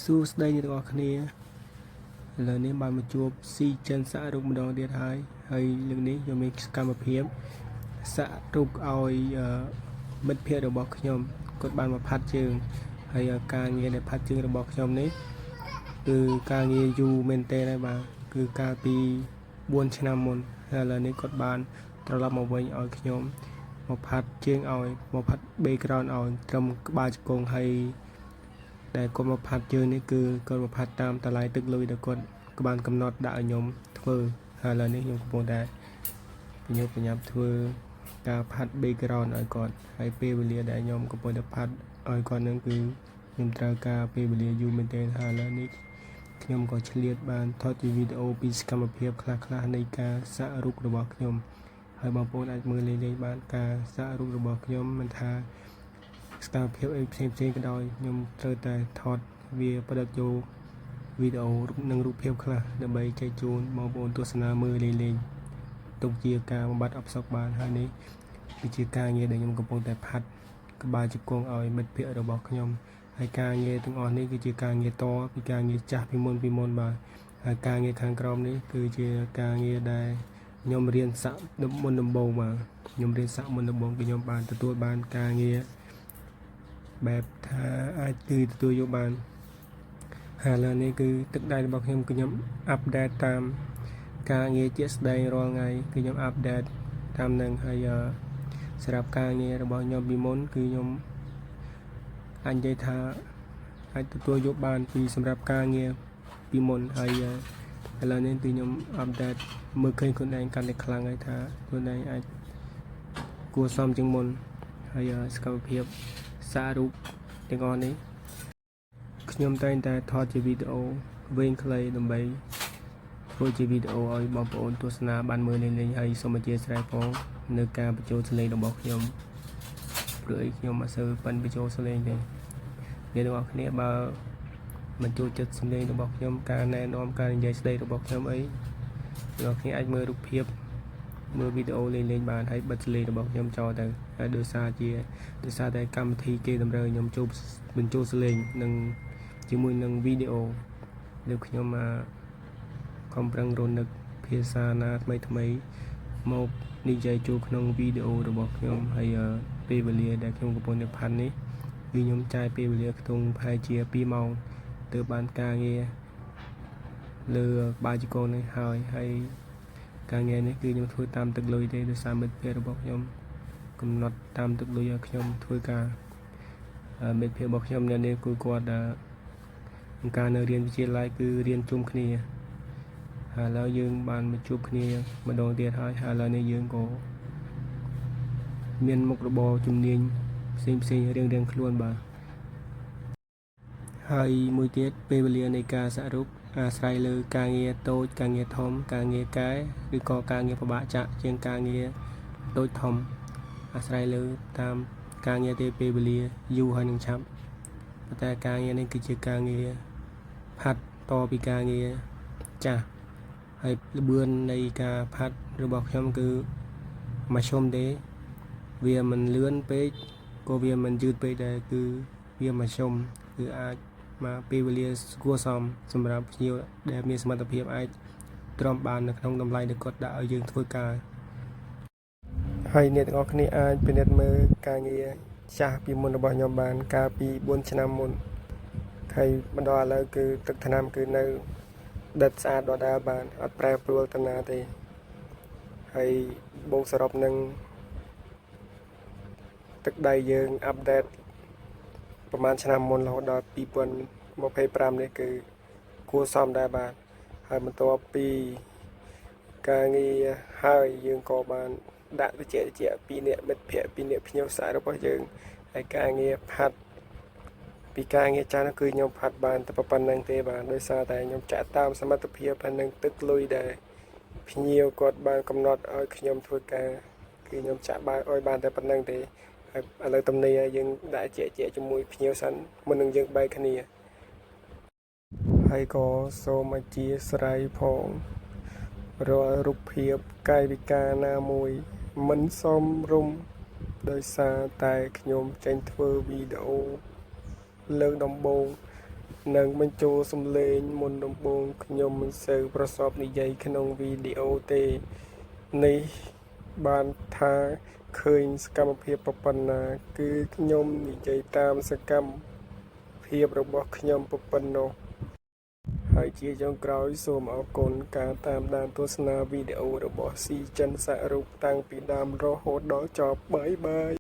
សួស្តីអ្នកទាំងអស់គ្នាឥឡូវនេះបានមកជួបស៊ីចិនសាក់រូបម្ដងទៀតហើយហើយលើកនេះខ្ញុំមានសកម្មភាពសាក់រូបឲ្យអឺមិត្តភ័ក្តិរបស់ខ្ញុំគាត់បានមកផាត់ជើងហើយការងារដែលផាត់ជើងរបស់ខ្ញុំនេះគឺការងារយូរមែនទែនហើយបាទគឺកាលពី4ឆ្នាំមុនហើយឥឡូវនេះគាត់បានត្រឡប់មកវិញឲ្យខ្ញុំមកផាត់ជើងឲ្យមកផាត់ background ឲ្យត្រឹមក្បាលជង្គង់ហើយ ដែលគាត់មកផាត់ជើងនេះគឺគាត់មកផាត់តាមតម្លៃទឹកលុយដែលគាត់ក៏បានកំណត់ដាក់ឲ្យខ្ញុំធ្វើហើយឥឡូវនេះខ្ញុំកំពុងតែប្រញាប់ប្រញាប់ធ្វើការផាត់ background ឲ្យគាត់ហើយពេលវេលាដែលខ្ញុំកំពុងតែផាត់ឲ្យគាត់នឹងគឺខ្ញុំត្រូវការពេលវេលាយូរមែនទែនហើយឥឡូវនេះខ្ញុំក៏ឆ្លៀតបានថតជាវីដេអូពីសកម្មភាពខ្លះៗនៃការសាក់រូបរបស់ខ្ញុំហើយបងប្អូនអាចមើលលេងៗបានការសាក់រូបរបស់ខ្ញុំមិនថា សកម្មភាពអីផ្សេងផ្សេងក៏ដោយខ្ញុំត្រូវតែថតវាផ្ដិតយកវីដេអូនិងរូបភាពខ្លះដើម្បីចែកជូនបងប្អូនទស្សនាមើលលេងលេងទុកជាការបំបត្តិអផ្សុកបានហើយនេះគឺជាការងារដែលខ្ញុំកំពុងតែផាត់ក្បាលជង្គង់ឲ្យមិត្តភ័ក្តិរបស់ខ្ញុំហើយការងារទាំងអស់នេះគឺជាការងារតពីការងារចាស់ពីមុនពីមុនបាទហើយការងារខាងក្រោមនេះគឺជាការងារដែលខ្ញុំរៀនសាក់មុនដំបូងបាទខ្ញុំរៀនសាក់មុនដំបូងគឺខ្ញុំបានទទួលបានការងារ បែបថាអាចគឺទទួលយកបានហើយឥឡូវនេះគឺទឹកដៃរបស់ខ្ញុំគឺខ្ញុំ update តាមការងារជាក់ស្ដែងរាល់ថ្ងៃគឺខ្ញុំ update តាមនឹងហើយសម្រាប់ការងាររបស់ខ្ញុំពីមុនគឺខ្ញុំអាចនិយាយថាអាចទទួលយកបានពីសម្រាប់ការងារពីមុនហើយឥឡូវនេះគឺខ្ញុំ update មើលឃើញខ្លួនឯងកាន់តែខ្លាំងហើយថាខ្លួនឯងអាចគួរសមជាងមុនហើយសកម្មភាពសាករូបទាំងអស់នេះ ខ្ញុំតែងតែថតជាវីដេអូវែងខ្លីដើម្បីធ្វើជាវីដេអូឲ្យបងប្អូនទស្សនាបានមើលលេងៗហើយសូមអធ្យាស្រ័យផងនៅការបញ្ចូលសំឡេងរបស់ខ្ញុំព្រោះអីខ្ញុំអត់សូវប៉ិនបញ្ចូលសំឡេងទេអ្នកទាំងអស់គ្នាបើមិនចូលចិត្តសំឡេងរបស់ខ្ញុំការណែនាំការនិយាយស្ដីរបស់ខ្ញុំអីអ្នកគ្នាអាចមើលរូបភាពមើលវីដេអូលេងៗបានហើយបិទសំឡេងរបស់ខ្ញុំចោលទៅហើយដោយសារតែកម្មវិធីគេតម្រូវខ្ញុំចូលបញ្ចូលសំឡេងនិងជាមួយនឹងវីដេអូដែលខ្ញុំមកខំប្រឹងរនឹកភាសាណាថ្មីថ្មីមកនិយាយចូលក្នុងវីដេអូរបស់ខ្ញុំហើយពេលវេលាដែលខ្ញុំកំពុងតែផាត់នេះគឺខ្ញុំចាយពេលវេលាខ្ទង់ប្រហែលជា2ម៉ោងទើបបានការងារលើក្បាលជង្គង់នេះហើយហើយការងារនេះគឺខ្ញុំធ្វើតាមទឹកលុយទេដោយសារមិត្តភ័ក្តិរបស់ខ្ញុំកំណត់តាមទឹកលុយឲ្យខ្ញុំធ្វើការមិត្តភ័ក្តិរបស់ខ្ញុំអ្នកនេះគឺគាត់ការនៅរៀនវិទ្យាល័យគឺរៀនជុំគ្នាហើយឥឡូវយើងបានមកជួបគ្នាម្ដងទៀតហើយហើយឥឡូវនេះយើងក៏មានមុខរបរជំនាញផ្សេងផ្សេងរៀងរៀងខ្លួនបាទហើយមួយទៀតពេលវេលានៃការសាក់រូបអាស្រ័យលើការងារតូចការងារធំការងារកែឬក៏ការងារពិបាកចាក់ជាងការងារតូចធំអាស្រ័យលើតាមការងារទេពេលវេលាយូរហើយនឹងឆាប់ប៉ុន្តែការងារនេះគឺជាការងារផាត់តពីការងារចាស់ហើយល្បឿននៃការផាត់របស់ខ្ញុំគឺមធ្យមទេវាមិនលឿនពេកក៏វាមិនយឺតពេកដែរគឺវាមធ្យមគឺអាចមកពេលវេលាគួរសមសម្រាប់ភ្ញៀវដែលមានសមត្ថភាពអាចទ្រាំបាននៅក្នុងតម្លៃដែលគាត់ដាក់ឲ្យយើងធ្វើការហើយអ្នកទាំងអស់គ្នាអាចពិនិត្យមើលការងារចាស់ពីមុនរបស់ខ្ញុំបានកាលពី4ឆ្នាំមុនហើយមកដល់ឥឡូវគឺទឹកថ្នាំគឺនៅដិតស្អាតដដែលបានអត់ប្រែប្រួលទៅណាទេហើយបូកសរុបនឹងទឹកដៃយើង update ប្រហែលឆ្នាំមុនរហូតដល់2025នេះគឺគួរសមដែរបាទហើយបន្ទាប់ពីការងារហើយយើងក៏បានដាក់តិចតិចពីអ្នកមិត្តភ័ក្តិពីអ្នកភ្ញៀវសាករបស់យើងហើយការងារផាត់ពីការងារចាស់នោះគឺខ្ញុំផាត់បានតែប៉ុណ្្នឹងទេបាទដោយសារតែខ្ញុំចាក់តាមសមត្ថភាពហើយនឹងទឹកលុយដែលភ្ញៀវគាត់បានកំណត់ឲ្យខ្ញុំធ្វើការគឺខ្ញុំចាក់បានឲ្យបានតែប៉ុណ្្នឹងទេហើយឥឡូវទំនេរហើយយើងដាក់ជាជាជាមួយភ្ញៀវសិនមុននឹងយើងបែកគ្នាហើយក៏សូមអធ្យាស្រ័យផងរាល់រូបភាពកាយវិការណាមួយមិនសមរម្យដោយសារតែខ្ញុំចេញធ្វើវីដេអូលើកដំបូង និងបញ្ចូលសំឡេងមុនដំបូងខ្ញុំមិនសូវប្រសពនិយាយក្នុងវីដេអូទេនេះបានថាឃើញសកម្មភាពប៉ុណ្ណា គឺខ្ញុំនិយាយតាមសកម្មភាពរបស់ខ្ញុំប៉ុណ្ណោះហើយជាចុងក្រោយសូមអរគុណការតាមដានទស្សនាវីដេអូរបស់ស៊ីចិនសាក់រូបតាំងពីដើមរហូតដល់ចប់bye bye.